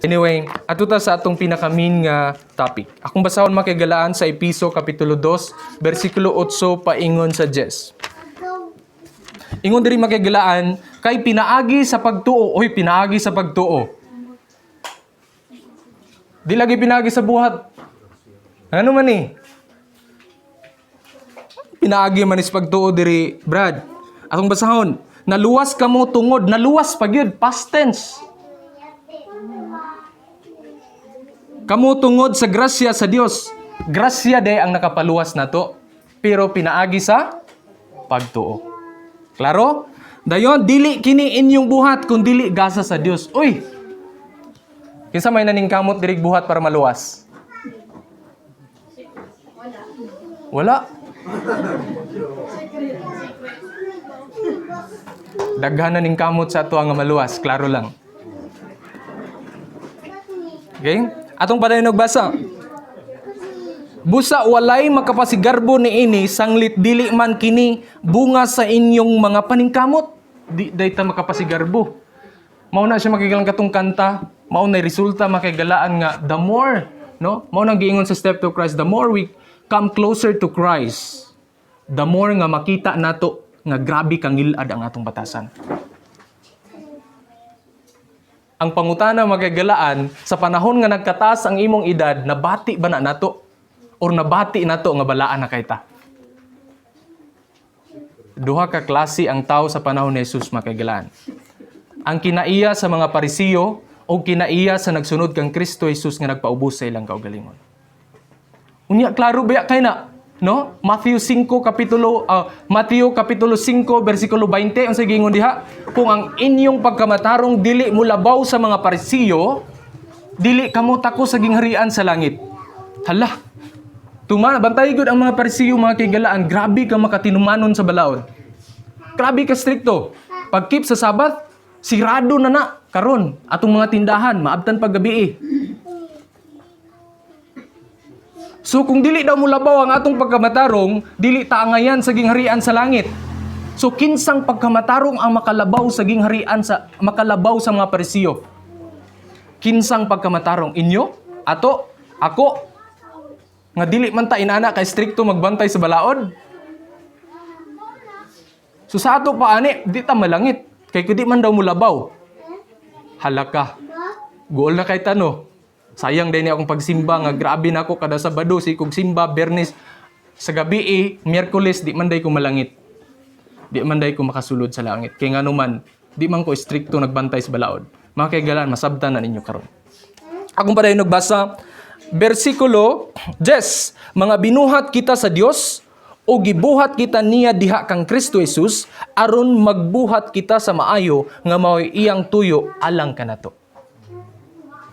Anyway, ato ta sa atong pinaka-main nga topic. Akong basahon, makigalaan, sa Episo kapitulo 2, bersikulo 8 paingon sa 10. Ingon diri, makigalaan, kay pinaagi sa pagtuo, oy, pinaagi sa pagtuo. Di lagi pinaagi sa buhat. Ano man eh? Pinaagi man is pagtuo diri, Brad. Atong basahon, naluwas kamo tungod, naluwas pa gyud, past tense. Kamo tungod sa grasya sa Dios. Grasya de ang nakapaluwas nato, pero pinaagi sa pagtuo. Klaro? Dayon, dili kini inyong buhat kun dili gasa sa Dios. Uy. Kinsa may naningkamot diri buhat para maluwas? Wala. Daghan na ning kamot sa ato nga maluwas, klaro lang. Okay? Atong padayon og basa. Busa walay makapasigarbo niini sanglit dili man kini bunga sa inyong mga paningkamot. Di dayta makapasigarbo. Mao na siya, makigalang, katong kanta, mao na resulta, makigalaan, nga the more, no? Mao nang giingon sa Step to Christ, the more we come closer to Christ, the more nga makita nato nga grabe kang ngilad ang atong batasan. Ang pangutana, makigalaan, sa panahon nga nagkataas ang imong edad, nabati ba na nato or nabati nato nga balaan na kay ta? Duha ka klase ang tao sa panahon ni Jesus, makigalaan. Ang kinaiya sa mga Parisiyo o kinaiya sa nagsunod kang Kristo Jesus nga nagpaubos sa ilang kaugalingon. Unya, klaro ba kay na? No? Matthew 5 kapitulo Matthew kapitulo 5 bersikulo 20, ang giingon diha, kung ang inyong pagkamatarong dili molabaw sa mga Parisiyo, dili kamo tako sa gingharian sa langit. Hala. Tuma, bantay gud ang mga Parisiyo, mga kigalaan, grabe ka makatinumanon sa balaod. Grabe ka strikto. Pag-keep sa Sabbath, sirado na na karon atong mga tindahan, maabtan pag gabi eh. So kung dili daw molabaw ang atong pagkamatarong, dili ta angayan sa gingharian sa langit. So kinsang pagkamatarong ang makalabaw sa mga Parisiyo? Kinsang pagkamatarong inyo? Ato? Ako? Nga dili man ta inana ka strikto magbantay sa balaod? So sa ato pa ani, di ta malangit. Kay kundi man daw mulabaw. Halaka. Gool na kay tano. Sayang din akong pagsimba nga grabe na ako kada Sabado si kog simba Bernes sa gabi eh, Miyerkules, di man day ko malangit. Di man day ko makasulod sa langit. Kay ngano man, di man ko strikto nagbantay sa balaod. Mga kaigalan, masabtan na ninyo karon. Akong padayon nagbasa, bersikulo 10, mga binuhat kita sa Dios o gibuhat kita niya diha kang Kristo Jesus aron magbuhat kita sa maayo nga mao'y iyang tuyo alang kanato.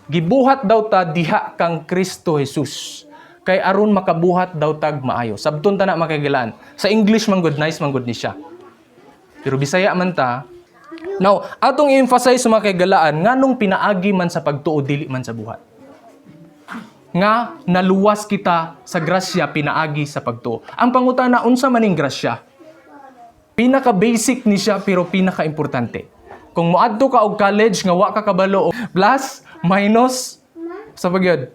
Gibuhat daw ta diha kang Kristo Jesus. Kay aron makabuhat daw tag maayo. Sabton ta na, makigalaan. Sa English man gud, nice man gud ni siya. Pero Bisaya man ta. Now, atong i-emphasize sa mga kaigalaan, nganong pinaagi man sa pagtuo, dili man sa buhat? Nga naluwas kita sa grasya pinaagi sa pagtuo. Ang pangutana, unsa maning grasya? Pinaka basic ni siya pero pinaka importante. Kung moadto ka og college nga wa ka kabalo og plus, minus, sa pagyud?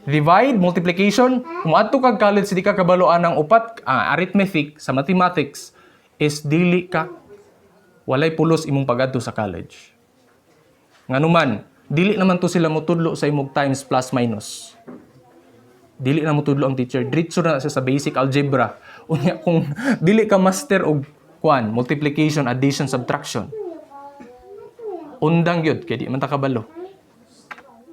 Divide, multiplication. Kung moadto ka og college di ka kabalo anang upat, arithmetic sa mathematics is dili ka, walay pulos imong pagadto sa college. Nganuman, dili naman to sila motudlo sa imong times, plus, minus. Dili na motudlo ang teacher. Diretso na siya sa basic algebra. Unya kung dili ka master og kuan, multiplication, addition, subtraction. Undang gyud kay di man ta kabalo.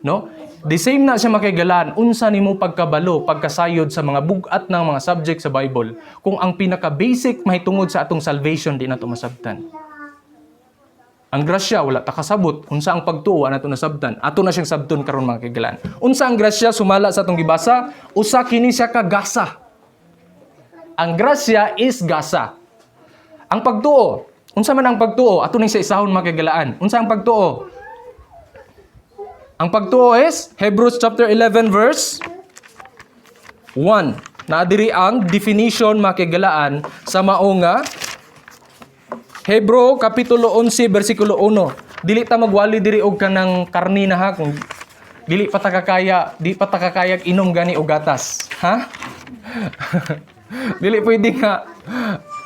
No? The same na siya, makigalan, unsa nimo pagkabalo, pagkasayod sa mga bug-at ng mga subject sa Bible, kung ang pinaka-basic mahitungod sa atong salvation di nato masabtan? Ang grasya wala ta kasabot, unsa ang pagtuo nato nasabtan. Ato na siyang sabton karon, mga kaigalaan. Unsa ang grasya sumala sa atong gibasa? Usa kini siya ka gasa. Ang grasya is gasa. Ang pagtuo, unsa man ang pagtuo? Ato ning sa isahon, mga kaigalaan. Unsa ang pagtuo? Ang pagtuo is Hebrews chapter 11 verse 1. Naa diri ang definition, mga kaigalaan, sa mao nga Hebro kapitulo 11 bersikulo 1. Dili ta magwali diri og kanang karni na ha kung dili pa ta kakaya, di pa ta kakayag inom gani og gatas, ha? Dili pwede nga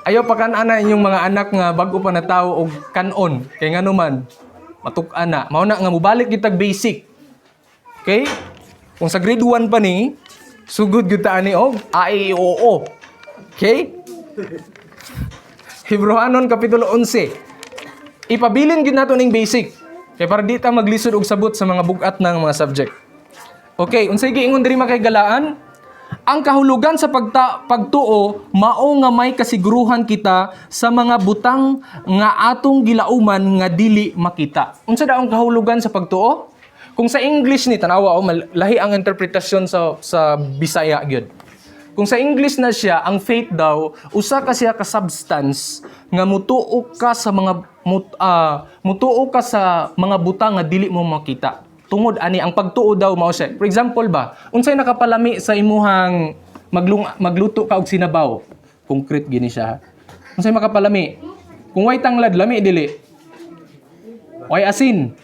ayaw pa kan-ana inyong mga anak nga bag-o pa na tao og kanon kay ngano man matuk-an na. Mao na nga mobalik kitag basic. Okay? Kung sa grade 1 pa ni, sugod gyud ta ani og A, E, I, O, O. Okay? Hebreohanon Kapitulo 11. Ipabilin gyud nato ning basic. Kay para di ta maglisod og sabot sa mga bug-at ng mga subject. Okay, unsay giingon diri, mga kahigalaan? Ang kahulugan sa pagtuo mao nga may kasiguruhan kita sa mga butang nga atong gilauman nga dili makita. Unsa daw ang kahulugan sa pagtuo? Kung sa English ni tanawa o lahi ang interpretasyon sa Bisaya gyud. Kung sa English na siya, ang faith daw usa ka siya ka substance nga mutuo ka sa mga butang nga dili mo makita. Tungod ani, ang pagtuo daw mao siya. For example ba, unsay nakapalami sa imuhang magluto ka og sinabaw? Concrete gini siya. Unsay makapalami? Kung way tanglad, lami dili? Way asin.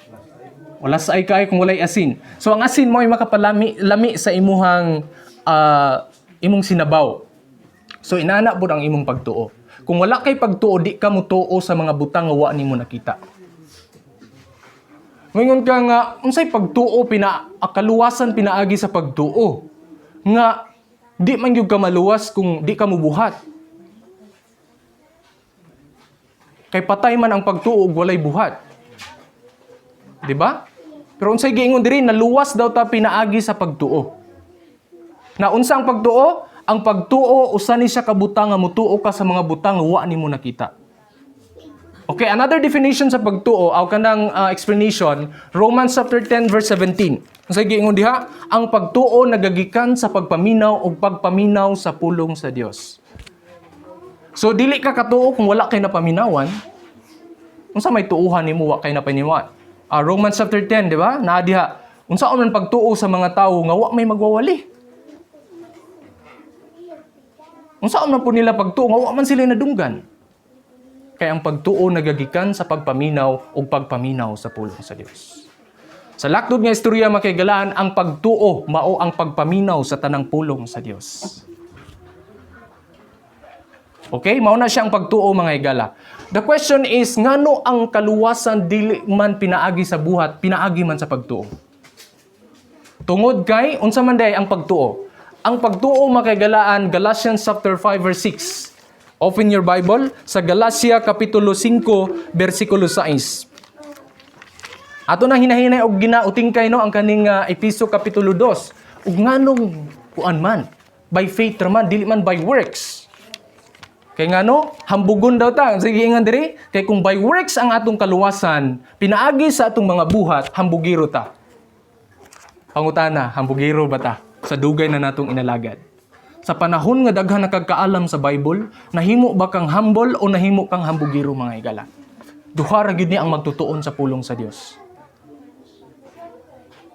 Wala sa ay kay kung walay asin. So ang asin mo ay makapalami lami sa imuhang imong sinabaw. So inana pud ang imong pagtuo. Kung wala kay pagtuo, di ka mutuo sa mga butang nga wa nimo nakita. Moingon ka nga unsay pagtuo pina kaluwasan pinaagi sa pagtuo? Nga di man gyud ka maluwas kung di ka mubuhat. Kay patay man ang pagtuo ug walay buhat. Di ba? Pero unsay giingon diri, naluwas daw ta pinaagi sa pagtuo. Na unsa ang pagtuo? Ang pagtuo usa ni siya ka butang nga mutuo ka sa mga butang nga wa nimo nakita. Okay, another definition sa pagtuo aw kanang explanation, Romans chapter 10 verse 17. Unsay giingon diha? Ang pagtuo nagagikan sa pagpaminaw ug pagpaminaw sa pulong sa Dios. So dili ka katuo kung wala kay napaminawan. Unsa may tuuhan nimo wa kay napaminawan? Romans chapter 10, di ba? Naa diha. Unsa man pagtuo sa mga tawo nga wa may magwawali? Unsa man po nila pagtuo nga wa man sila nadunggan? Kay ang pagtuo nagagikan sa pagpaminaw ug pagpaminaw sa pulong sa Dios. Sa laktod nga istorya, mga kahigalaan, ang pagtuo mao ang pagpaminaw sa tanang pulong sa Dios. Okay, mao na siya ang pagtuo, mga higala. The question is, ngano ang kaluwasan dili man pinaagi sa buhat, pinaagi man sa pagtuo? Tungod kay unsa man day ang pagtuo? Ang pagtuo, mga kahigalaan, Galatians chapter 5 verse 6. Open your Bible sa Galatia kapitulo 5 bersikulo 6. Ato nang hinahinay og ginautingkay no ang kaning Episo kapitulo 2. Ug nganong kuan man, by faith ra man, dili man by works. Kay ngano, hambugon daw ta. Sige, ingan diri, kay kung by works ang atong kaluwasan, pinaagi sa atong mga buhat, hambugiro ta. Pangutana, hambugiro ba ta sa dugay na natong inalagad? Sa panahon nga daghan na kagkaalam sa Bible, nahimo ba kang humble o nahimo kang hambugiro, mga higala? Duha ra gyud ni ang magtutuon sa pulong sa Dios.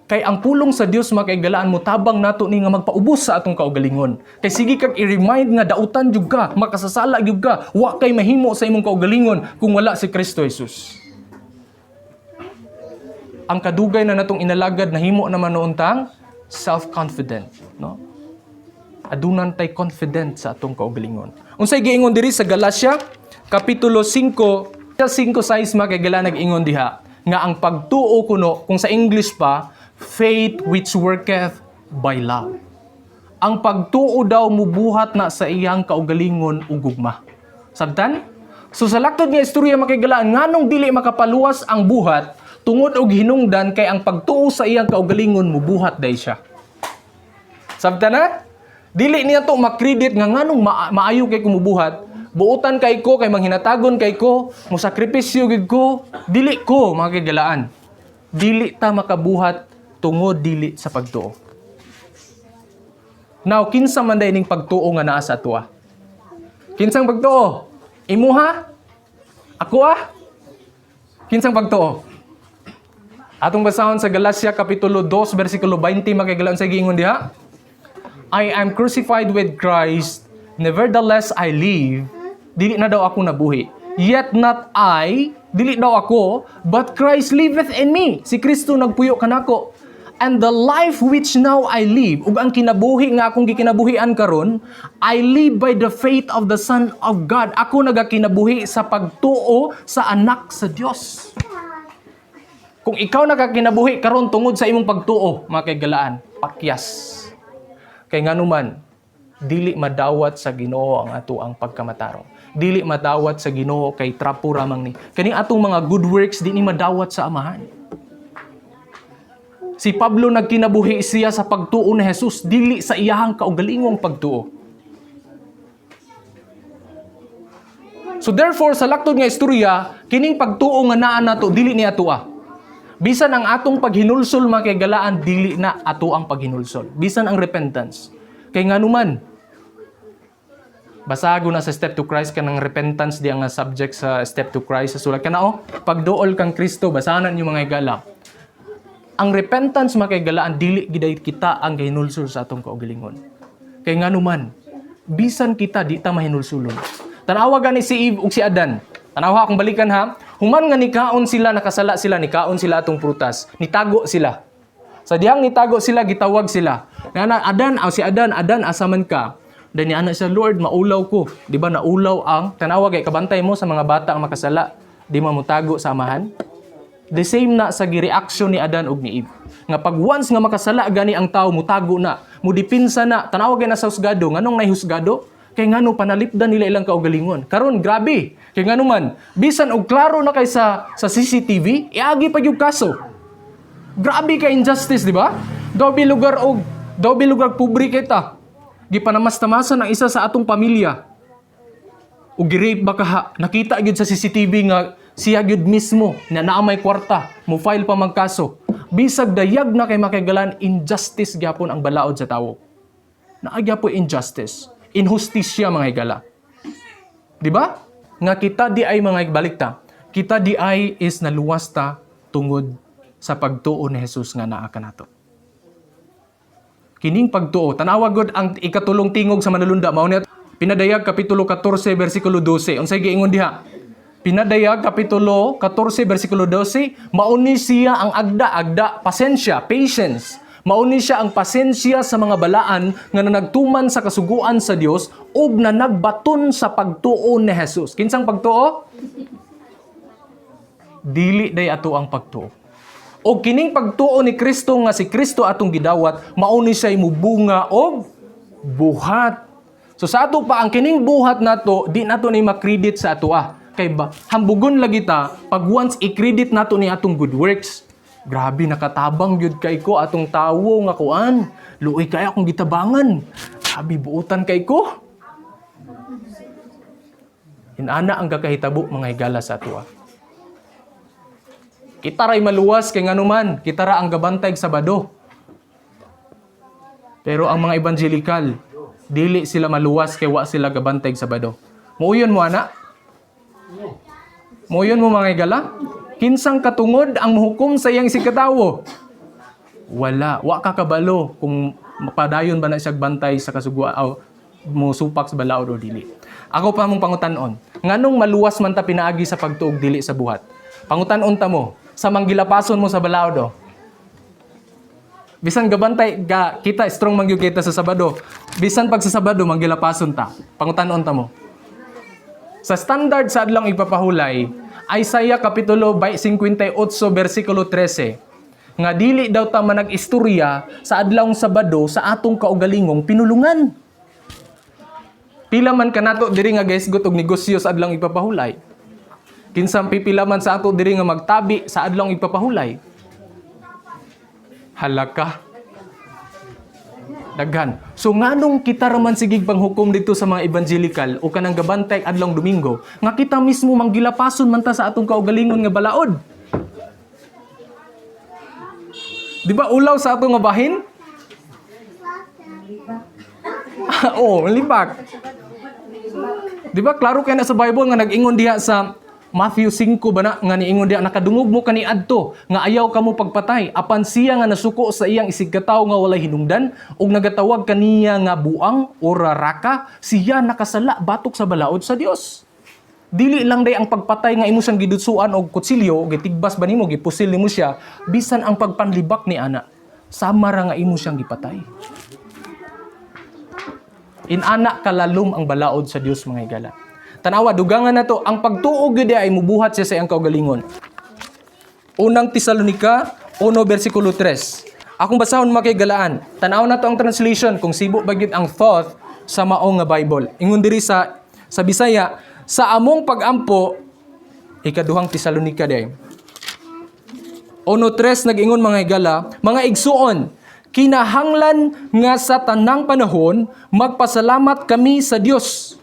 Kay ang pulong sa Dios, mga kahigalaan, mo tabang nato ni nga magpaubos sa atong kaugalingon. Kay sige kag i-remind nga dautan jud ka, makasasala jud ka, wa kay mahimo sa imong kaugalingon kung wala si Kristo Jesus. Ang kadugay na natong inalagad, nahimo naman noon tang self-confident, no? Adunan tay confident sa atong kaugalingon. Unsay giingon diri sa Galatia kapitulo 5, 5:6, mga kahigalaan? Nag-ingon diha nga ang pagtuo kuno, kung sa English pa, faith which worketh by love. Ang pagtuo daw mubuhat na sa iyang kaugalingon ug gugma. Sabtan? So sa laktod nga istorya, mga kahigalaan, nganong dili makapaluwas ang buhat? Tungod og hinungdan kay ang pagtuo sa iyang kaugalingon mubuhat day siya. Sabtan na? Dili niya to makredit nga nganong maayo kay kumubuhat, buutan kay ko, kay manghinatagon kay ko, mosakripisyo gid ko, dili ko, mga kahigalaan. Dili ta makabuhat tungod dili sa pagtuo. Now, kinsa man day ning pagtuo nga naa sa atoa? Kinsang pagtuo? Imuha? Ako ah? Kinsang pagtuo? Atong basahon sa Galatia kapitulo 2 bersikulo 20, mga kahigalaan, sa giingon diha. I am crucified with Christ, nevertheless I live. Dili na daw ako nabuhi. Yet not I, Dili daw ako, but Christ liveth in me. Si Kristo nagpuyo kanako. And the life which now I live, ug ang kinabuhi nga akong gikinabuhian karon, I live by the faith of the Son of God. Ako nagakinabuhi sa pagtuo sa Anak sa Dios. Kung ikaw nakakinabuhi karon tungod sa imong pagtuo, mga kaigalaan, pakyas. Kay nganuman, dili madawat sa Ginoo ang ato ang pagkamatarong. Dili madawat sa Ginoo kay trapo ramang ni. Kaning atong mga good works, di ni madawat sa Amahan. Si Pablo, nagkinabuhi siya sa pagtuo ni Jesus, dili sa iyahang kaugalingong pagtuo. So therefore, sa laktod nga istorya, kining pagtuo nga naa nato, dili ni atoa. Bisan ang atong paghinulsol, mga kaigalaan, dili na ato ang paghinulsol. Bisan ang repentance. Kay nganuman, basago na sa Step to Christ kanang repentance di ang subject sa Step to Christ sa sulat kana oh, pagduol kang Kristo, basahan niyo, mga higala. Ang repentance, mga kaigalaan, dili giday kita ang gahinulsol sa atong kaugalingon. Kay nganuman, bisan kita, di ta mahinulsulon. Tanawa gani si Eve ug si Adan. Tanawa, akong balikan ha. Human nga nikaon sila, nakasala sila, nikaon sila atong prutas. Nitago sila. Sa dihang nitago sila, gitawag sila. Nga Adan, aw si Adan, "Adan, asa man ka?" Then ni ana siya, "Lord, maulaw ko." Di ba naulaw ang tanawa kay kabantay mo sa mga bata ang makasala? Di man mutago sa amahan? The same na sa gireaksyon ni Adan ug ni Eve. Nga pag once nga makasala gani ang tao, mutago na, mudipinsa na, tanawa kay na sa husgado, nganong nay husgado? Kay ngano, panalipdan nila ilang kaugalingon. Karon grabe. Kay ngano man, bisan og klaro na kay sa CCTV, iagi pa gyud kaso. Grabe ka injustice, di ba? Dobi lugar pobre kita. Gipanamastamasan ang isa sa atong pamilya. O gi-rape ba kaha? Nakita gyud sa CCTV nga siya gyud mismo na naa may kwarta, mo file pa magkaso. Bisag dayag na kay, makaigalan, injustice gyapon ang balaod sa tawo. Naa gyapon injustice, inhustisya, mga higala. Di ba? Nga kita di ay, mga balikta. Kita di ay is naluwas ta tungod sa pagtuo ni Jesus nga naa kanato. Kining pagtuo, tanawa gud ang ikatulong tingog sa manalunda, mao ni Pinadayag kapitulo 14 bersikulo 12. Unsay giingon diha? Pinadayag kapitulo 14 bersikulo 12, mauni siya ang agda, agda, pasensya, patience. Mauni siya ang pasensya sa mga balaan nga nanagtuman sa kasuguan sa Dios ug nanagbaton sa pagtuo ni Jesus. Kinsang pagtuo? Dili day ato ang pagtuo. O kining pagtuo ni Kristo nga si Kristo atong gidawat, mauni siya mubunga og buhat. So sa ato pa, ang kining buhat nato, di nato ni makredit sa ato ah. Kay ba, hambugon lagi ta pag once i-credit nato ni atong good works. Grabe, nakatabang gyud kay ko atong tawo nga kuan. Luoy kay akong gitabangan. Grabe, buutan kay ko. Inana ang kakahitabo, mga higala, sa ato ah. Kita ray maluwas kay nganuman, kita ra ang gabantay Sabado. Pero ang mga evangelical, dili sila maluwas kay wa sila gabantay Sabado. Muuyon mo ana? Muuyon mo, mga higala? Kinsang katungod ang muhukom sa iyang isigkatawo? Wala. Wa ka kabalo kung mapadayon ba na siya bantay sa kasuguan o musupak sa balaod o dili. Ako pa mong pangutan-on. Nganong maluwas man ta pinaagi sa pagtuog, dili sa buhat? Pangutan-on ta mo, sa manggilapason mo sa balaod o. Bisan gabantay ga kita, strong man gyud kita sa Sabado. Bisan pag sa Sabado manggilapason ta. Pangutan-on ta mo. Sa standard sa adlong ipapahulay, Isaiah kapitulo 58 bersikulo 13, nga dili daw ta manag-istorya sa adlawng Sabado sa atong kaugalingong pinulungan. Pila man kanato diri nga gahisgot og negosyo sa adlawng ipapahulay? Kinsang pipila man sa ato diri nga magtabi sa adlawng ipapahulay? Halaka. Daghan. So nganong kita raman sigig panghukom dito sa mga evangelical o kanang gabantay adlawng Domingo nga kita mismo manggilapason man ta sa atong kaugalingon nga balaod? Di ba ulaw sa atong nga bahin? Oo, libak. Di ba klaro kay na sa Bible nga nag-ingon diha sa Matthew 5 ba na nga niingon diha, "Nakadungog mo kaniadto nga ayaw kamo pagpatay, apan siya nga nasuko sa iyang isigkatawo nga walay hinungdan ug nagatawag kaniya nga buang o raraka, siya nakasala batok sa balaod sa Dios." Dili lang day ang pagpatay nga imo siyang gidutsuan og kutsilyo, gitigbas ba nimo, gipusil nimo siya, bisan ang pagpanlibak ni ana, sama ra nga imo siyang gipatay. Inana kalalom ang balaod sa Dios, mga higala. Tanawa, dugangan na to, ang pagtuo gyud ay mubuhat siya sa iyang kaugalingon. Unang Tesalonika 1 versikulo 3. Akong basahon, mga kahigalaan. Tanaw na to ang translation kung sibo ba gyud ang thought sa mao nga Bible. Ingon diri sa Bisaya, sa among pagampo, Ikaduhang Tesalonika day. 1:3, nag-ingon, mga higala, "Mga igsuon, kinahanglan nga sa tanang panahon magpasalamat kami sa Dios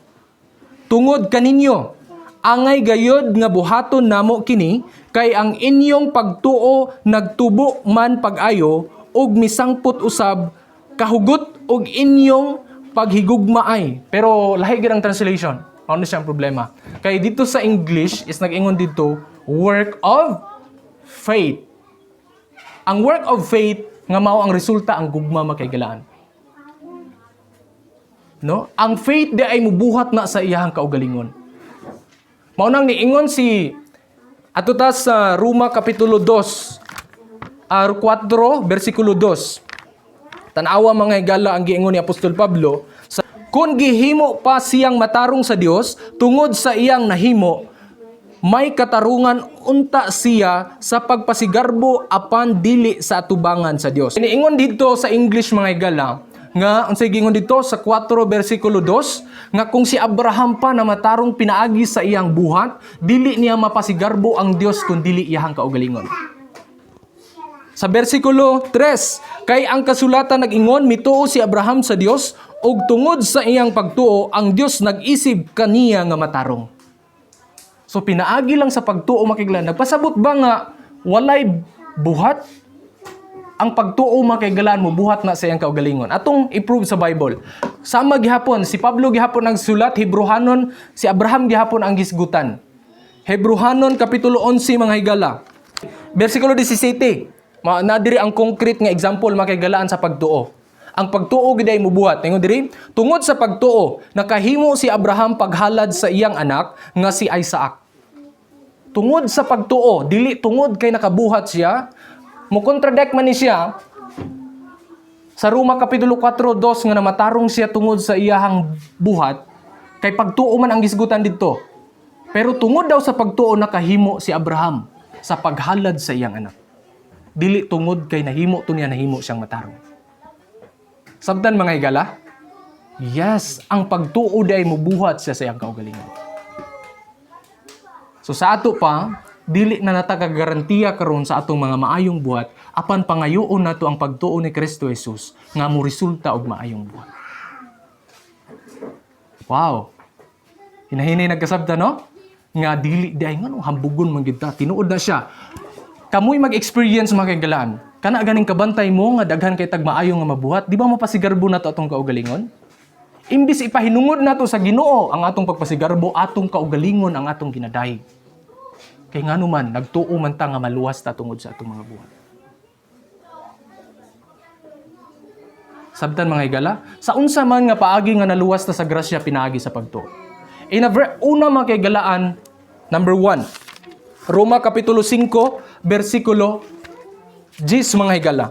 tungod kaninyo. Angay gayod nga buhaton namo kini kay ang inyong pagtuo nagtubo man pag-ayo ug misangpot usab kahugot og inyong paghigugmaay." Pero lahi gid ang translation. Mao na siyang problema. Kay dito sa English is nag-ingon dito, work of faith. Ang work of faith nga mao ang resulta ang gugma, makahigalaan. No? Ang faith di ay mubuhat na sa iyahang kaugalingon. Mao nang niingon si ato ta sa Roma kapitulo 2 ar 4 bersikulo 2. Tanawa, mga higala, ang giingon ni Apostol Pablo sa kung gihimo pa siyang matarong sa Dios tungod sa iyang nahimo, may katarungan unta siya sa pagpasigarbo apan dili sa atubangan sa Dios. Niingon dito sa English, mga higala, nga unsay giingon dito sa 4 bersikulo 2, nga kung si Abraham pa na matarong pinaagi sa iyang buhat, dili niya mapasigarbo ang Dios kung dili iyahang kaugalingon. Sa bersikulo 3, kay ang kasulatan nag-ingon, mituo si Abraham sa Dios ug tungod sa iyang pagtuo ang Dios nag-isip kaniya nga matarong. So pinaagi lang sa pagtuo, makigla. Nagpasabot ba nga walay buhat? Ang pagtuo, makaigalaan, mo buhat na sa iyang kaugalingon. Atong i-prove sa Bible. Sama gihapon, si Pablo gihapon ang sulat, Hebrehanon, si Abraham gihapon ang gisgutan. Hebrehanon kapitulo 11, mga higala. Bersikulo 17. Na diri ang concrete nga example, makaigalaan, sa pagtuo. Ang pagtuo gid ay mubuhat. Ingon diri, tungod sa pagtuo, nakahimo si Abraham paghalad sa iyang anak nga si Isaac. Tungod sa pagtuo, dili tungod kay nakabuhat siya, mo contradict man ni siya sa Roma kapitulo 4:2 nga namatarong siya tungod sa iyahang buhat, kay pagtuo man ang gisgutan didto. Pero tungod daw sa pagtuo nakahimo si Abraham sa paghalad sa iyang anak. Dili tungod kay nahimo to niya, nahimo siyang matarong. Sabtan, mga higala? Yes, ang pagtuo day mubuhat siya sa iyang kaugalingon. So sa ato pa, dili na nata kagarantiya karon sa atong mga maayong buhat, apan pangayoon nato ang pagtuo ni Kristo Jesus nga mo resulta og maayong buhat. Wow. Hinahinay nagkasabta, no? Nga dili di ay ngano hambugon man gid ta. Tinuod na siya. Kamoy mag-experience, mga kaigalaan. Kana ganing kabantay mo nga daghan kay tag maayo nga mabuhat, di ba mapasigarbo na to atong kaugalingon? Imbis ipahinungod nato sa Ginoo ang atong pagpasigarbo, atong kaugalingon ang atong ginadayeg. Kay ngano man, nagtuo man ta nga maluwas ta tungod sa atong mga buhat. Sabtan, mga higala, sa unsa man nga paagi nga naluwas ta sa grasya pinaagi sa pagtuo. In a una, mga kaigalaan, number 1, Roma Kapitulo 5, versikulo 10, mga higala.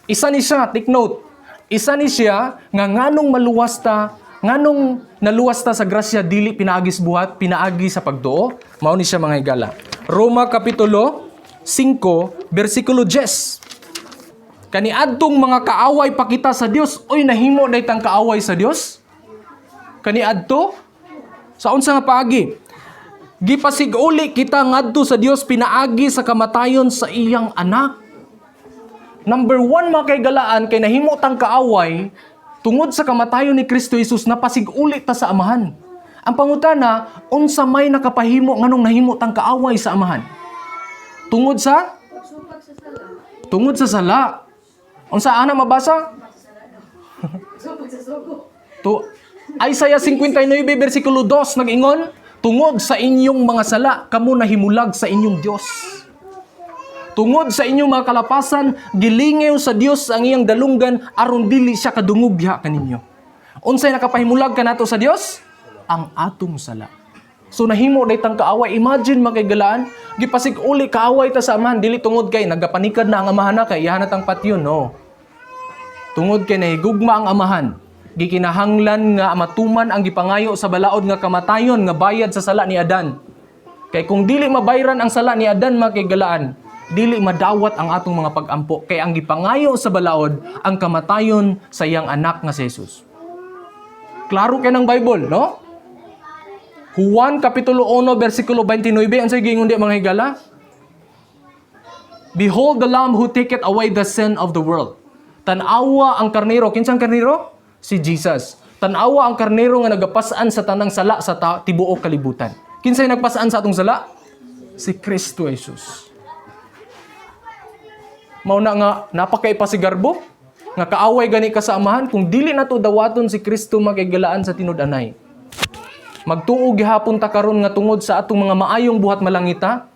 Isa ni siya, take note, isa ni siya nga nganong maluwas ta, nganong naluwas ta sa grasya dili pinaagi sa buhat, pinaagi sa pagtuo, mao ni siya, mga higala. Roma Kapitulo 5, versikulo 10. Kaniadtong mga kaaway pa kita sa Dios, oy, nahimo day tang kaaway sa Dios? Kaniadto sa unsa nga paagi? Gipasiguli kita ngadto sa Dios pinaagi sa kamatayon sa iyang anak. Number 1, mga kaigalaan, kay nahimo tang kaaway tungod sa kamatayon ni Kristo Jesus, napasiguli ta sa Amahan. Ang pangutana, unsa may nakapahimo nganong nahimo tang kaaway sa Amahan? Tungod sa? Tungod sa sala. Unsa ana mabasa? To Isaiah 59 versikulo 2 nag-ingon, tungod sa inyong mga sala kamo nahimulag sa inyong Dios. Tungod sa inyong mga kalapasan, gilingew sa Dios ang iyang dalunggan aron dili siya kadungog diha kaninyo. Unsay nakapahimulag kanato sa Dios? Ang atong sala. So nahimo day tang kaaway. Imagine, mga kaigalaan, gipasig-uli kaaway ta sa Amahan dili tungod kay nagapanikad na ang Amahan na kay iyahan na tang patyon, no. Tungod kay nahigugma ang Amahan, gikinahanglan nga matuman ang gipangayo sa balaod nga kamatayon nga bayad sa sala ni Adan. Kay kung dili mabayran ang sala ni Adan, mga kaigalaan, dili madawat ang atong mga pag-ampo kay ang gipangayo sa balaod ang kamatayon sa iyang anak nga si Jesus. Klaro kay ng Bible, no? Juan Kapitulo 1 versikulo 29, ang say giingon di, mga higala? "Behold the Lamb who taketh away the sin of the world." Tan-awa ang karnero. Kinsang karnero? Si Jesus. Tan-awa ang karnero nga nagapasan sa tanang sala sa tibuok kalibutan. Kinsay nagpasan sa atong sala? Si Kristo Jesus. Mao na nga napakaipasigarbo nga kaaway gani ka sa Amahan kung dili nato dawaton si Kristo, makigalaan, sa tinud-anay. Magtuo gihapon ta karon nga tungod sa atong mga maayong buhat malangita.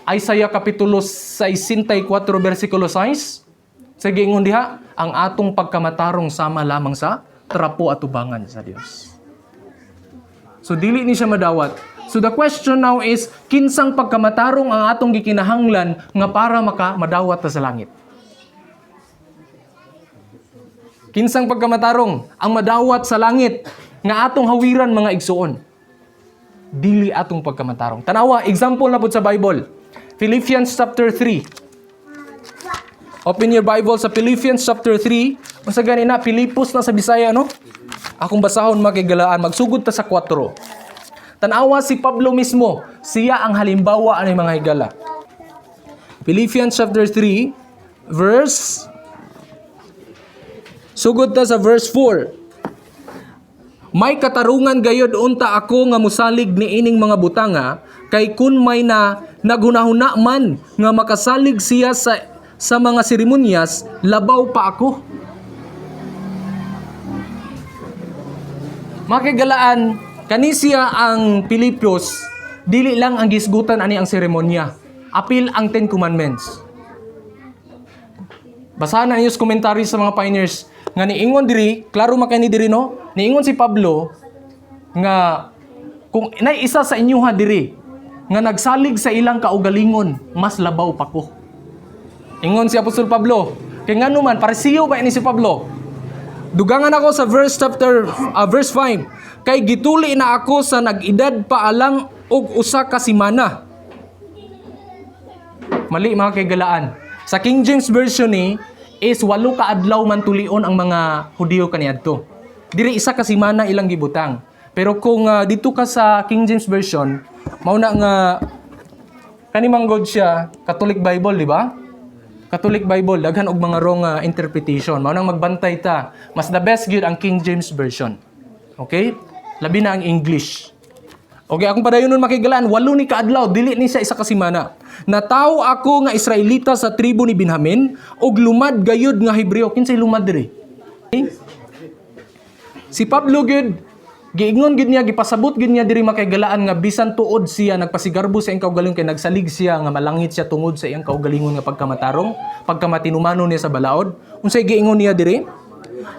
Isaiah Kapitulo 64 versikulo 6. Sa giingon diha, ang atong pagkamatarong sama lamang sa trapo atubangan sa Dios. So dili ni siya madawat. So the question now is, kinsang pagkamatarong ang atong gikinahanglan nga para maka madawat ta sa langit? Kinsang pagkamatarong ang madawat sa langit nga atong hawiran, mga igsuon? Dili atong pagkamatarong. Tanawa, example na pud sa Bible. Philippians chapter 3. Open your Bible sa Philippians chapter 3. Unsa gani na Pilipos na sa Bisaya, no? Akong basahon, makigalaan, magsugod ta sa 4. Tanawa si Pablo mismo, siya ang halimbawa ani, mga higala. Philippians chapter 3 verse, sugod ta sa verse 4. "May katarungan gayod unta ako nga musalig niining mga butanga, kay kun may na naghunahuna man nga makasalig siya sa mga seremonyas, labaw pa ako." Makigalaan, kanisiya ang Pilipos, dili lang ang gisgutan ani ang seremonya. Apil ang Ten Commandments. Basahan na ninyo sa commentary sa mga pioneers nga niingon diri, klaro man kay ni diri, no? Niingon si Pablo nga kung nay isa sa inyoha diri nga nagsalig sa ilang kaugalingon, mas labaw pa ko. Ingon si Apostol Pablo. Kay ngano man, Parisiyo ba ni si Pablo? Dugangan ako sa verse chapter verse 5. "Kay gituli na ako sa nag-edad pa alang og usa ka semana." Mali, mga kaigalaan. Sa King James Version ni is 8 ka adlaw man tulion ang mga Hudiyo kaniadto. Diri isa ka semana ilang gibutang. Pero kung dito ka sa King James Version, mao na nga kani man god siya Catholic Bible, di ba? Catholic Bible daghan og mga wrong interpretation. Mao nang magbantay ta. Mas the best gyud ang King James Version. Okay? Labi na ang English. Okay, akong padayon nun, makigalaan, 8 ni kaadlaw, dili ni siya isa ka semana. "Natawo ako nga Israelita sa tribo ni Benjamin, ug lumad gayud nga Hebreo." Kinsay lumad diri? Okay? Si Pablo gyud, giingon gyud niya, gipasabot gyud niya diri, makaigalaan, nga bisan tuod siya nagpasigarbo sa iyang kaugalingon kay nagsalig siya nga malangit siya tungod sa iyang kaugalingon nga pagkamatarong, pagkamatinumano niya sa balaod. Unsay giingon niya diri?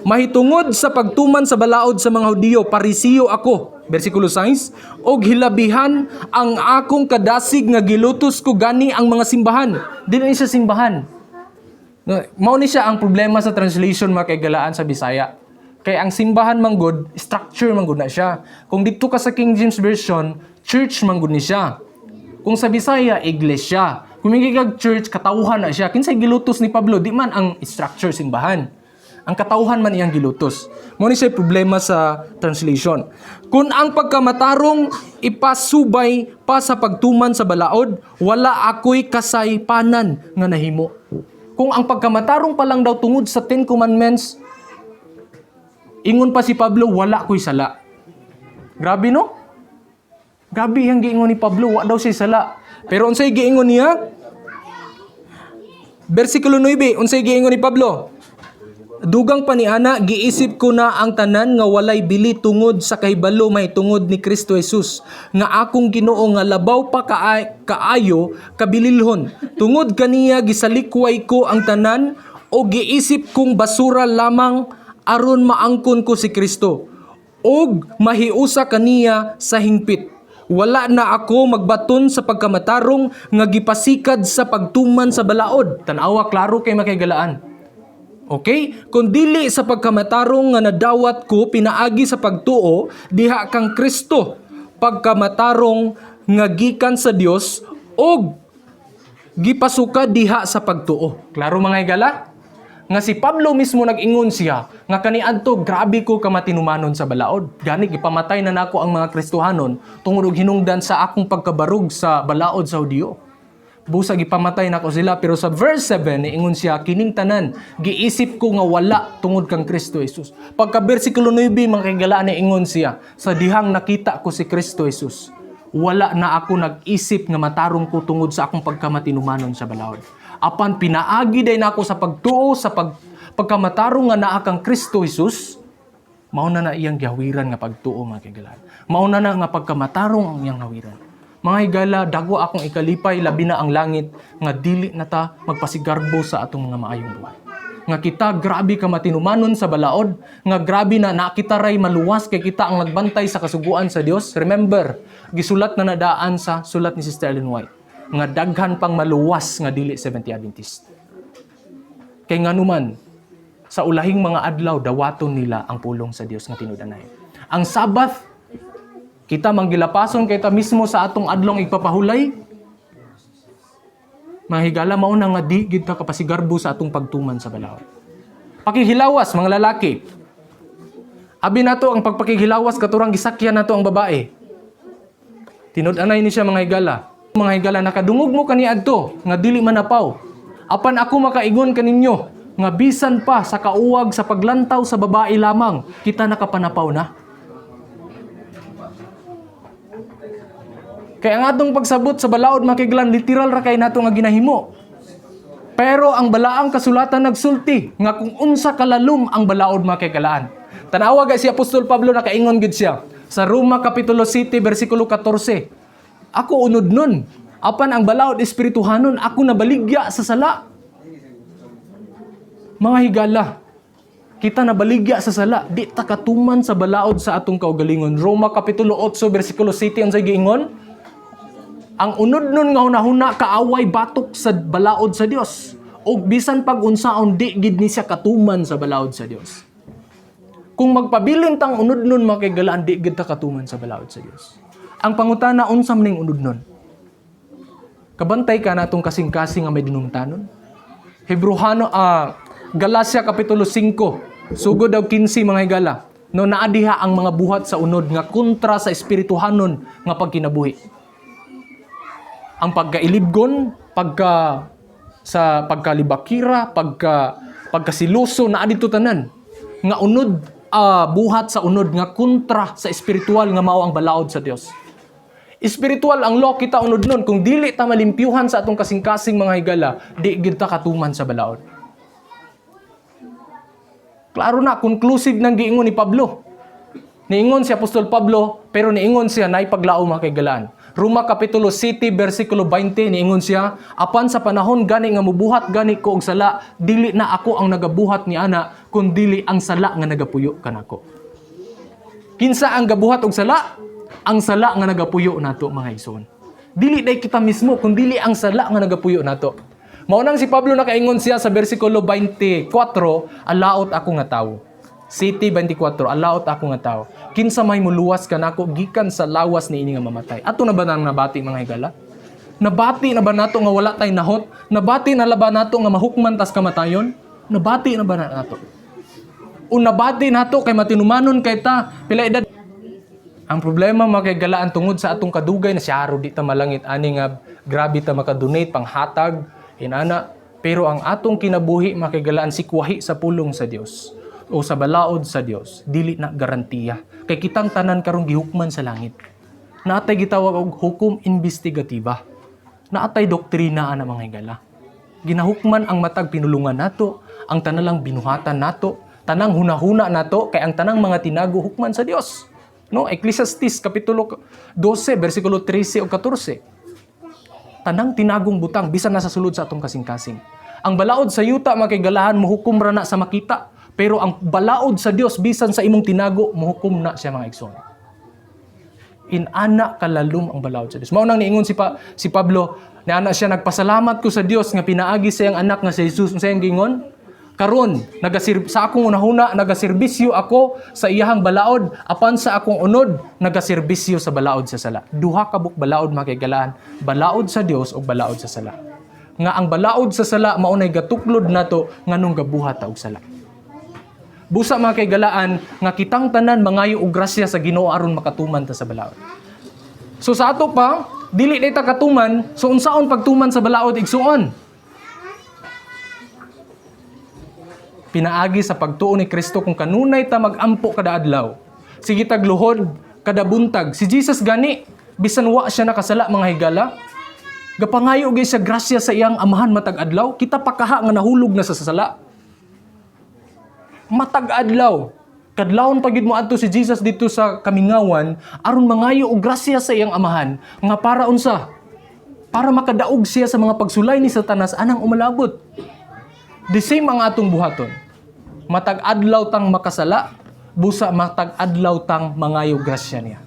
"Mahitungod sa pagtuman sa balaod sa mga Hudiyo, Parisiyo ako." Versikulo 6, "Og hilabihan ang akong kadasig nga gilutos ko gani ang mga simbahan." Dili ni siya simbahan. No, mao ni siya ang problema sa translation, mga kaigalaan, sa Bisaya. Kay ang simbahan man gud, structure man gud na siya. Kung dito ka sa King James Version, church man gud ni siya. Kung sa Bisaya, iglesia. Kung may kag church, katawhan na siya. Kinsay gilutos ni Pablo? Di man ang structure simbahan. Ang katawhan man iyang gilutos. Mao ni siya problema sa translation. "Kung ang pagkamatarong ipasubay pa sa pagtuman sa balaod, wala ako'y kasaypanan nga nahimo." Kung ang pagkamatarong pa lang daw tungod sa Ten Commandments, ingon pa si Pablo, wala ko'y sala. Grabe, no? Grabe ang giingon ni Pablo, wa daw siya sala. Pero unsay giingon niya? Versikulo 9, unsay giingon ni Pablo? "Dugang pa ni ana, giisip ko na ang tanan nga walay bili tungod sa kahibalo mahitungod ni Kristo Jesus nga akong Ginoo, nga labaw pa kaayo kabililhon. Tungod kaniya gisalikway ko ang tanan o giisip kong basura lamang aron maangkon ko si Kristo." Og mahiusa kaniya sa hingpit. Wala na ako magbaton sa pagkamatarong nga gipasikad sa pagtuman sa balaod. Tanawa, klaro kay, mga higalaan. Okay? Kung dili sa pagkamatarong nga nadawat ko pinaagi sa pagtuo diha kang Kristo, pagkamatarong nga gikan sa Dios og gipasuka diha sa pagtuo. Klaro, mga higala? Nga si Pablo mismo nag-ingon siya nga kaniadto grabe ko kamatinumanon sa balaod. Gani gipamatay na nako ang mga Kristohanon tungod og hinungdan sa akong pagkabarog sa balaod sa Hudiyo. Busa gipamatay nako sila, pero sa verse 7 niingon siya, kining tanan giisip ko nga wala tungod kang Kristo Jesus. Pagka bersikulo 9, mga kahigalaan, niingon siya, sa dihang nakita ko si Kristo Jesus, wala na ako nag-isip nga matarong ko tungod sa akong pagkamatinumanon sa balaod. Apan pinaagi day nako sa pagtuo sa pagkamatarong nga naa kang Kristo Jesus, mao na na iyang gihawiran nga pagtuo, mga kahigalaan. Mao na na nga pagkamatarong ang iyang hawiran. Mga higala, dagwa akong ikalipay, labi na ang langit, nga dili na ta magpasigarbo sa atong mga maayong buhat. Nga kita grabe ka matinumanon sa balaod, nga grabe na nakita ray maluwas kay kita ang nagbantay sa kasuguan sa Dios. Remember, gisulat na nadaan sa sulat ni Sister Ellen White, nga daghan pang maluwas nga dili Seventh Adventist. Kay nganuman, sa ulahing mga adlaw dawaton nila ang pulong sa Dios nga tinud-anay. Ang Sabbath, kita manggilapason kay ta mismo sa atong adlong igpapahulay. Mga higala, mao na nga di gid ta kapasigarbo sa atong pagtuman sa balaod. Pakihilawas, mga lalaki. Abi nato ang pagpakihilawas katurang gisakyan nato ang babae. Tinud-anay ni siya, mga higala. Mga higala, nakadungog mo kaniadto nga dili manapaw. Apan ako makaingon kaninyo nga bisan pa sa kauwag sa paglantaw sa babae lamang, kita nakapanapaw na. Kaya ang atong pagsabot sa balaod, mga kahigalaan, literal ra kay nato nga ginahimo. Pero ang balaang kasulatan nagsulti nga kung unsa kalalom ang balaod, mga kahigalaan. Tanawa gay si Apostol Pablo, nakaingon gid siya sa Roma kapitulo 7 bersikulo 14. Ako unod nun, apan ang balaod espirituhanon, ako nabaligya sa sala. Mga higala, kita nabaligya sa sala, di ta katuman sa balaod sa atong kaugalingon. Roma kapitulo 8 bersikulo 7, unsay giingon? Ang unod nun nga hunahuna kaaway batok sa balaod sa Dios. Og bisan pag unsaon, di gid ni siya katuman sa balaod sa Dios. Kung magpabilin tang unod nun, mga kahigalaan, di gid ta katuman sa balaod sa Dios. Ang pangutana, unsa man ning unod nun? Kabantay ka natong kasing-kasing nga may dinumtanon? Hebreohano, Galacia kapitulo 5, sugod daw 15, mga higala. No, naa diha ang mga buhat sa unod nga kontra sa espirituhanon nga pagkinabuhi. Ang pagkailibgon, pagka sa pagkalibakira, pagkasiluso, naa dito tanan. Nga unod, buhat sa unod nga kontra sa espiritual nga mao ang balaod sa Dios. Espiritual ang law, kita unod nun. Kung dili ta malimpyuhan sa atong kasing-kasing, mga higala, di gid ta katuman sa balaod. Klaro na, conclusive nang giingon ni Pablo. Niingon si Apostol Pablo, pero niingon siya naay paglaom, mga kahigalaan. Roma Kapitulo 7, versikulo 20, niingon siya, apan sa panahon gani nga mubuhat gani ko og sala, dili na ako ang nagabuhat ni ana, kun dili ang sala nga nagapuyo kanako. Kinsa ang gabuhat og sala? Ang sala nga nagapuyo nato, mga igsoon. Dili day kita mismo, kun dili ang sala nga nagapuyo nato. Mao nang si Pablo nakaingon siya sa versikulo 24, "Alaot ako nga tawo." 7:24, "Alaot ako nga tawo. Kinsa may muluwas kanako gikan sa lawas niini nga mamatay?" Ato na ba nang nabati, mga higala? Nabati na ba nato nga wala tay nahot? Nabati na ba nato nga mahukman tas kamatayon? Nabati na ba na nato? O nabati nato kay matinumanon kay ta pila edad? Ang problema, mga kahigalaan, tungod sa atong kadugay na siyaro, di ta malangit ani nga grabe ta makadonate panghatag inana, pero ang atong kinabuhi, mga kahigalaan, sikwahi sa pulong sa Dios o sa balaod sa Dios, dili na garantiya kay kitang tanan karon gihukman sa langit. Naatay gitawag og hukom investigativa, naatay doktrina ana, mga higala. Ginahukman ang matag pinulungan nato, ang tanalang binuhatan nato, tanang hunahuna nato, kay ang tanang mga tinago hukman sa Dios. No, Ecclesiastes kapitulo 12 bersikulo 13 ug 14. Tanang tinagong butang bisan nasa sulod sa atong kasing-kasing. Ang balaod sa yuta, mga kahigalaan, muhukom ra na sa makita. Pero ang balaod sa Dios, bisan sa imong tinago, muhukom na siya, mga igsoon. Inana kalalom ang balaod sa Dios. Mao nang niingon si Pablo, niana siya, "Nagpasalamat ko sa Dios nga pinaagi sa iyang anak nga si Jesus." Unsa iyang giingon? "Karon sa akong unahuna nagaserbisyo ako sa iyahang balaod, apan sa akong unod nagaserbisyo sa balaod sa sala." Duha ka buok balaod, mga kahigalaan, balaod sa Dios ug balaod sa sala. Nga ang balaod sa sala mao nay gatuklod nato nganong gabuhat ta og sala. Busa, mga kahigalaan, nga kitang tanan mangayo og grasya sa Ginoo aron makatuman ta sa balaod. So sa ato pa, dili na ta katuman, so unsaon pagtuman sa balaod, igsuon? Pinaagi sa pagtuo ni Kristo. Kung kanunay ta magampo kada adlaw, sige tagluhod kada buntag. Si Jesus gani, bisan wa siya nakasala, mga higala, gapangayo gyud siya grasya sa iyang Amahan matag adlaw. Kita pa kaha nga nahulog na sa sala. Matag adlaw, kadlawon pa gyud mo adto si Jesus dito sa kamingawan aron mangayo og grasya sa iyang Amahan nga para unsa? Para makadaog siya sa mga pagsulay ni Satanas anang umalabot. The same ang atong buhaton. Matag adlaw tang makasala, busa matag adlaw tang mangayo grasya niya.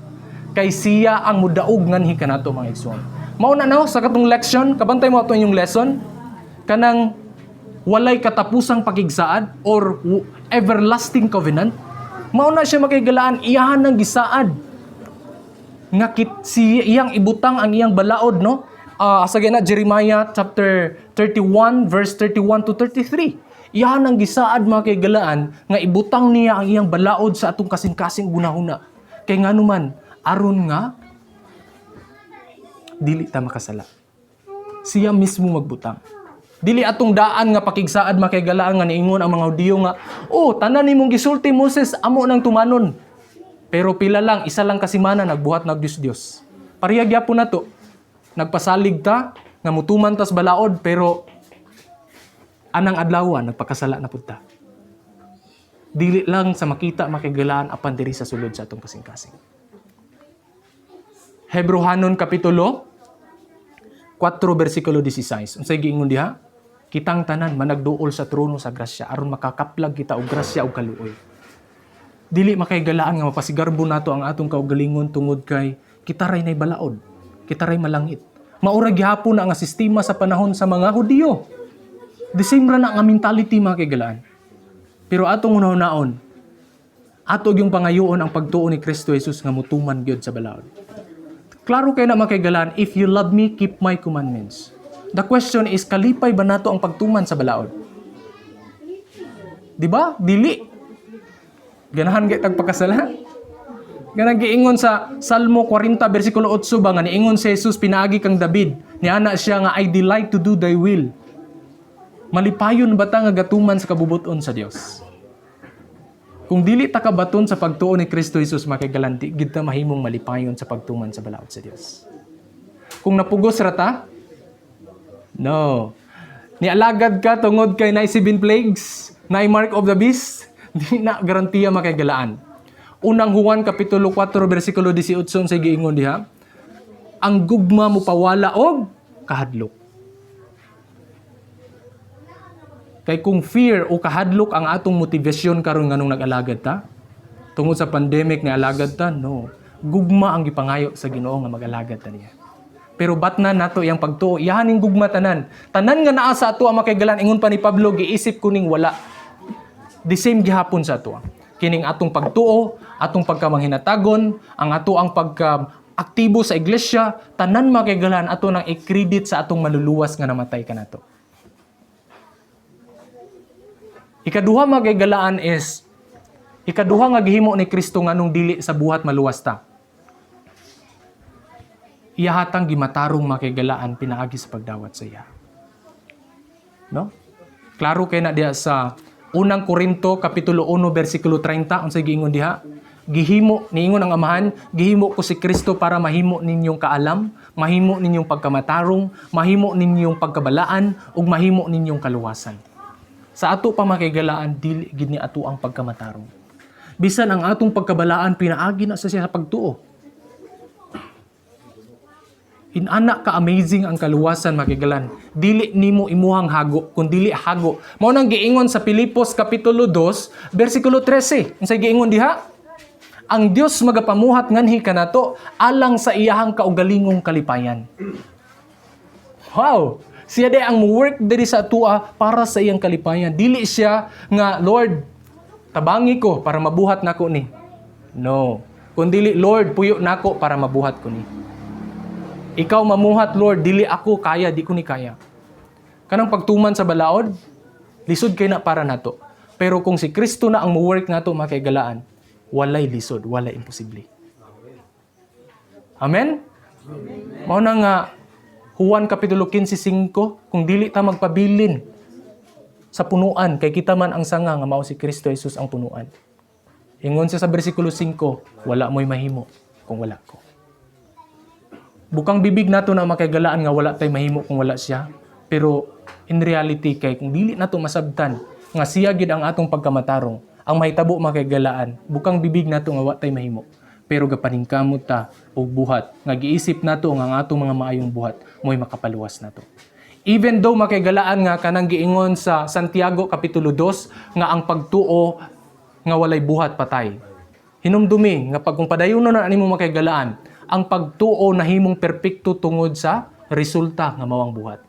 Kay siya ang mudaog nganhi kanato, mga igsoon. Mao na, no, sa katong leksyon, kabantay mo ato inyong lesson, kanang walay katapusang pakigsaad or everlasting covenant. Mao na siya, makahigalaan, iyahan ng gisaad nga kit si iyang ibutang ang iyang balaod, no? Sa gina Jeremiah chapter 31 verse 31 to 33. Iyahan ang gisaad, mga kahigalaan, nga ibutang niya ang iyang balaod sa atong kasing-kasing hunahuna. Kay ngano man, aron nga dili ta makasala. Siya mismo magbutang. Dili atong daan nga pakigsaad, makaigalaan, nga niingon ang mga Hudiyo nga, "Oh, tanan nimong gisulti, Moses, amo nang tumanon." Pero pila lang, isa lang ka semana, nagbuhat nag Dios Dios. Pareha gyapon nato. Nagpasalig ta nga mutuman tas balaod, pero anang adlaw nagpakasala na pud ta. Dili lang sa makita, makigalaan, apan diri sa sulod sa atong kasing-kasing. Hebrohanon kapitulo 4 bersikulo 16. Unsay giingon diha? Kitang tanan managduol sa trono sa grasya aron makakaplag kita og grasya ug kaluoy. Dili makaigalaan nga mapasigarbo nato ang atong kaugalingon tungod kay kita ray nay balaod. Kita ray malangit. Maura gihapon na nga sistema sa panahon sa mga Hudiyo. The same ra na nga mentality, mga kaigalaan. Pero atong unahon, ato yung pangayoon ang pagtuo ni Kristo Jesus nga mutuman gyud sa balaod. Klaro kay na, mga kaigalaan, "If you love me, keep my commandments." The question is, kalipay ba nato ang pagtuman sa balaod? Di ba? Dili. Ganahan kay tag pagkasala. Ganang giingon sa Salmo 40 bersikulo 8 ba nga niingon si Jesus pinaagi kang David, niana siya nga, "I delight to do thy will." Malipayon ba ta nga gatuman sa kabubuton sa Dios? Kung dili ta kabaton sa pagtuo ni Kristo Jesus, makaigalan, di gid ta mahimong malipayon sa pagtuman sa balaod sa Dios. Kung napugos ra ta? No. Nialagad ka tungod kay naay seven plagues, naay mark of the beast, di na garantiya, makaigalaan. Unang Juan kapitulo 4 bersikulo 18, sa giingon diha, ang gugma mo pawala og kahadlok. Kay kung fear o kahadlok ang atong motivasyon karon nganong nag-alagad ta, tungod sa pandemic ni alagad ta, no. Gugma ang gipangayo sa Ginoo nga mag-alagad ta niya. Pero bat na nato iyang pagtuo, iyahan ning gugma tanan. Tanan nga naa sa ato ang makaigalan, ingon pa ni Pablo, "Giisip ko ning wala." The same gihapon sa ato. Kining atong pagtuo, atong pagkamanghinatagon, ang ato ang pagka aktibo sa iglesia, tanan, makaigalan, ato nang i-credit sa atong maluluwas nga namatay kanato. Ikaduha, mga kaigalaan, is ikaduha nga gihimo ni Kristo nganong dili sa buhat maluwas ta. Iyahatang gimatarong, mga kaigalaan, pinaagi sa pagdawat sa iya. No? Klaro kay na diha sa Unang Korinto kapitulo 1 bersikulo 30, unsay giingon diha? Gihimo niingon ang Amahan, "Gihimo ko si Kristo para mahimo ninyong kaalam, mahimo ninyong pagkamatarong, mahimo ninyong pagkabalaan ug mahimo ninyong kaluwasan." Sa ato pa, makaigalaan, dili gid ni ato ang pagkamatarong. Bisan ang atong pagkabalaan, pinaagi na sa siya sa pagtuo. Inana ka amazing ang kaluwasan, mga higalaan. Dili nimo imuhang hago, kun dili hago. Mao nang giingon sa Pilipos kapitulo 2, bersikulo 13. Unsay giingon diha? Ang Dios magapamuhat nganhi kanato alang sa iyahang kaugalingong kalipayan. Wow! Siya diay ang work diri sa atua para sa iyang kalipayan. Dili siya nga, "Lord, tabangi ko para mabuhat nako ni." No. Kun dili, "Lord, puyo nako para mabuhat ko ni. Ikaw mamuhat, Lord, dili ako kaya, di ko ni kaya." Kanang pagtuman sa balaod, lisod kay na para nato. Pero kung si Kristo na ang mo-work nato, mga kahigalaan, walay lisod, walay imposible. Amen? Mao na nga Juan Kapitulo 15:5, kung dili ta magpabilin sa punuan, kay kita man ang sanga nga mao si Kristo Jesus ang punuan. Ingon siya sa bersikulo 5, "Wala mo'y mahimo kung wala ko." Bukang bibig nato na, mga kahigalaan, nga wala tay mahimo kung wala siya. Pero in reality kay kung dili nato masabtan nga siya gid ang atong pagkamatarong, ang mahitabo, mga kahigalaan, bukang bibig nato nga wa tay mahimo. Pero gapaningkamot ta og buhat nga giisip nato nga ang atong mga maayong buhat mo'y makapaluwas nato. Even though, mga kahigalaan, nga kanang giingon sa Santiago Kapitulo 2 nga ang pagtuo nga walay buhat patay. Hinumdumi nga pag kung padayon na nimo, mga kahigalaan, ang pagtuo nahimong perpekto tungod sa resulta nga mao ang buhat.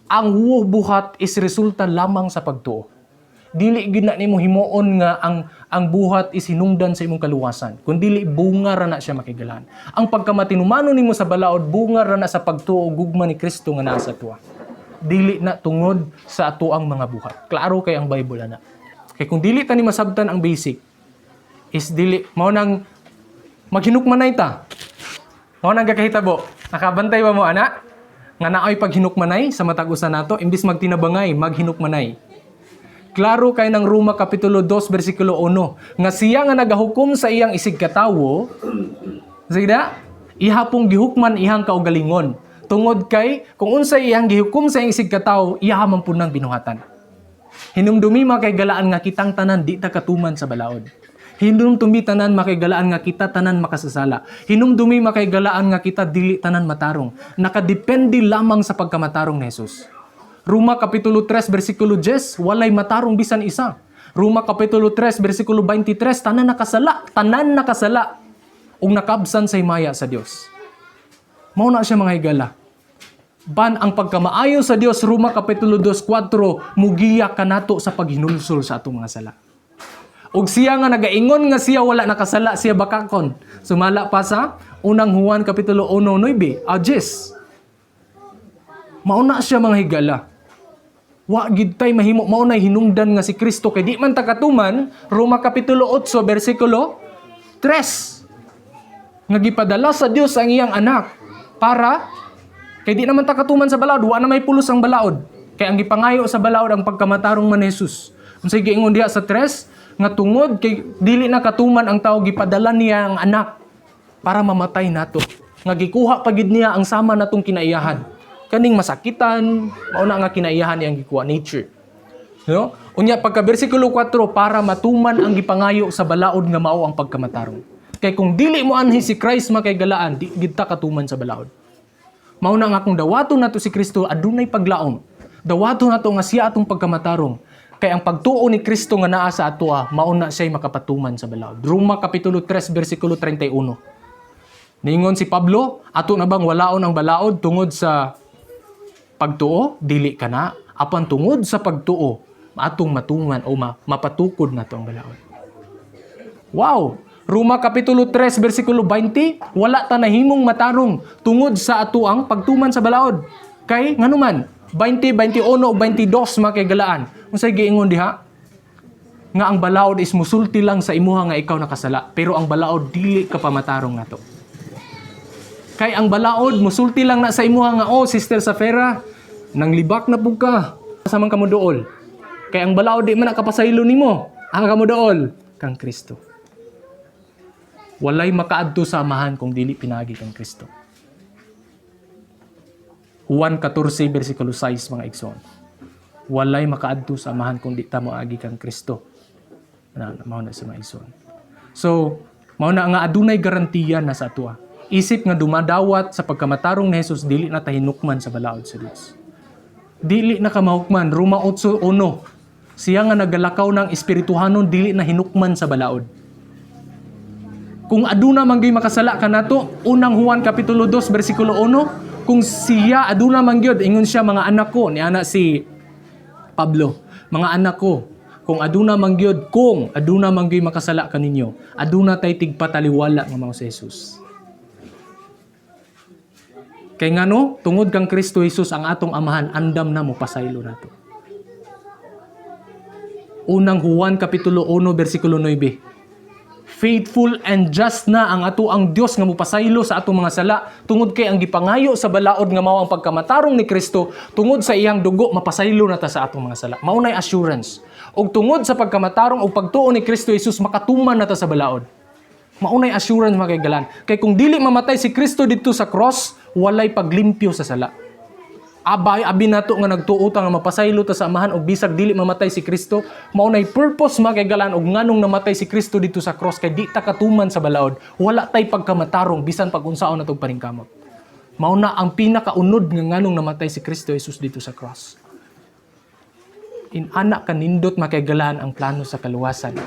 Ang buhat is resulta lamang sa pagtuo. Dili gid na nimo himuon nga ang buhat is hinungdan sa imong kaluwasan. Kun dili bunga ra na siya, mga kahigalaan. Ang pagkamatinumanon nimo sa balaod, bunga ra na sa pagtuo ug gugma ni Kristo nga naa sa atoa. Dili na tungod sa atoang mga buhat. Klaro kay ang Bible ana. Kay kung dili ta ni masabtan ang basic is dili mao nang maghinukmanay ta. Mao nang gakahitabo. Nakabantay ba mo ana? Nga naay paghinukmanay sa matag usa nato, imbis magtinabangay, maghinukmanay. Klaro kay ng Roma Kapitulo 2 bersikulo 1 nga siya nga nagahukom sa iyang isigkatawo, sige na, ihapong gihukman ihang kaugalingon. Tungod kay kung unsay iyang gihukom sa iyang isigkatawo, iya man pud nang binuhatan. Hinumdumi, mga kahigalaan, nga kitang tanan di ta katuman sa balaod. Hinumdumi tanan, mga kahigalaan, nga kita tanan makasasala. Hinumdumi, mga kahigalaan, nga kita dili tanan matarong. Nakadepende lamang sa pagkamatarong ni Jesus. Roma Kapitulo 3 bersikulo 10, walay matarong bisan isa. Roma Kapitulo 3 bersikulo 23, tanan nakasala ug nakabsan sa himaya sa Dios. Mao na siya, mga higala. Ban ang pagkamaayo sa Dios, Roma Kapitulo 2:4, mugiya kanato sa paghinulsol sa atong mga sala. Ug siya nga nagaingon nga siya wala nakasala, siya bakakon. Sumala pa sa Unang Juan Kapitulo 1:9, ah, 10. Mao na siya, mga higala. Wa gid tay mahimo. Mao nay hinungdan nga si Kristo kay di man ta katuman, Roma Kapitulo 8 bersikulo 3. Nga gipadala sa Dios ang iyang anak para kay di naman ta katuman sa balaod, wa na may pulos ang balaod. Kay ang gipangayo sa balaod ang pagkamatarong man ni Jesus. Unsay giingon diha sa 3? Nga tungod kay dili na katuman ang tao, gipadala niya ang anak para mamatay nato. Nga gikuha pa gid niya ang sama natong kinaiyahan. Kaning masakitan, mao na nga kinaiyahan iyang gikuha, nature. No? Unya pagka bersikulo 4, para matuman ang gipangayo sa balaod nga mao ang pagkamatarong. Kay kung dili mo anhi si Christ, mga kahigalaan, di gid ta katuman sa balaod. Mao na nga kung dawaton nato si Kristo, adunay paglaom. Dawaton nato nga siya atong pagkamatarong. Kay ang pagtuo ni Kristo nga naa sa atoa, mao na siya'y makapatuman sa balaod. Roma Kapitulo 3 bersikulo 31. Ningon si Pablo, "Ato na bang walaon ang balaod tungod sa pagtuo? Dili kana. Apan tungod sa pagtuo, atong matungan o mapatukod nato ang balaod." Wow! Roma Kapitulo 3 bersikulo 20, wala ta nahimong matarong tungod sa atoang pagtuman sa balaod. Kay nganuman, 20, 21 ug 22, mga kahigalaan. Unsay giingon diha? Nga ang balaod is musulti lang sa imuha nga ikaw nakasala, pero ang balaod dili ka pamatarong nato. Kay ang balaod musulti lang na sa imuha nga, "Oh, Sister Safera, nang libak na pud ka." Sa man kamo dool. Kay ang balaod di man nakapasaylo nimo. Ang kamo dool kang Kristo. Walay makaadto sa Amahan kung dili pinagi kang Kristo. Juan 14 bersikulo 6, mga igsoon. Walay makaadto sa Amahan kung di ta moagi kang Kristo. Na mao na sa mga igsoon. So, mao na nga adunay garantiya na sa atoa. Isip nga dumadawat sa pagkamatarong ni Jesus, dili na ta hinukman sa balaod sa Dios. Dili na ka mahukman. Roma 8:1. Siya nga nagalakaw ng espirituhanon, dili na hinukman sa balaod. Kung aduna man gyud makasala kanato, Unang Juan kapitulo 2 bersikulo 1, kung siya aduna man gyud, ingon siya, "Mga anak ko," ni ana si Pablo, "Mga anak ko, kung aduna man gyud makasala kaninyo, aduna tay tigpataliwala nga mao si Jesus." Kay ngano, tungod kang Kristo Jesus ang atong Amahan andam na mo pasaylo nato. Unang Juan kapitulo 1 bersikulo 9. Faithful and just na ang ato ang Dios nga mopasaylo sa atong mga sala tungod kay ang gipangayo sa balaod nga mao ang pagkamatarong ni Kristo, tungod sa iyang dugo mapasaylo na ta sa atong mga sala. Mao nay assurance. Ug tungod sa pagkamatarong ug pagtuo ni Kristo Jesus, makatuman na ta sa balaod. Mao nay assurance, mga kaigalan. Kay kung dili mamatay si Kristo didto sa cross, walay paglimpyo sa sala. Abay, abi nato nga nagtuo ta nga mapasaylo ta sa Amahan og bisag dili mamatay si Kristo, mao nay purpose, mga kaigalan, og nganong namatay si Kristo didto sa cross, kay di ta katuman sa balaod. Wala tay pagkamatarong bisan pag unsaon natong paningkamot. Mao na ang pinakaunod nga nganong namatay si Kristo Jesus didto sa cross. Inana kanindot, mga kaigalan, ang plano sa kaluwasan.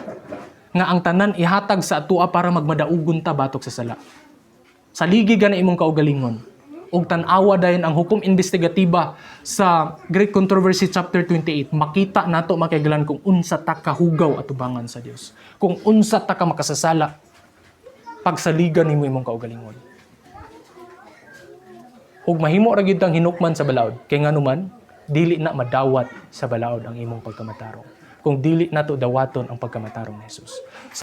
Nga ang tanan ihatag sa atua para magmadaugon ta batok sa sala. Saligi gani imong kaugalingon ug tan-awa dayon ang hukom imbestigatiba sa Great Controversy chapter 28. Makita nato, mga kaigalan, kung unsa ta kahugaw atubangan sa Dios, kung unsa ta ka makasasala pagsaligan nimo imong kaugalingon. Ug mahimo ra gyud kang hinukman sa balaod, kay nganuman dili na madawat sa balaod ang imong pagkamatarong kung dili nato dawaton ang pagkamatarong ni Jesus.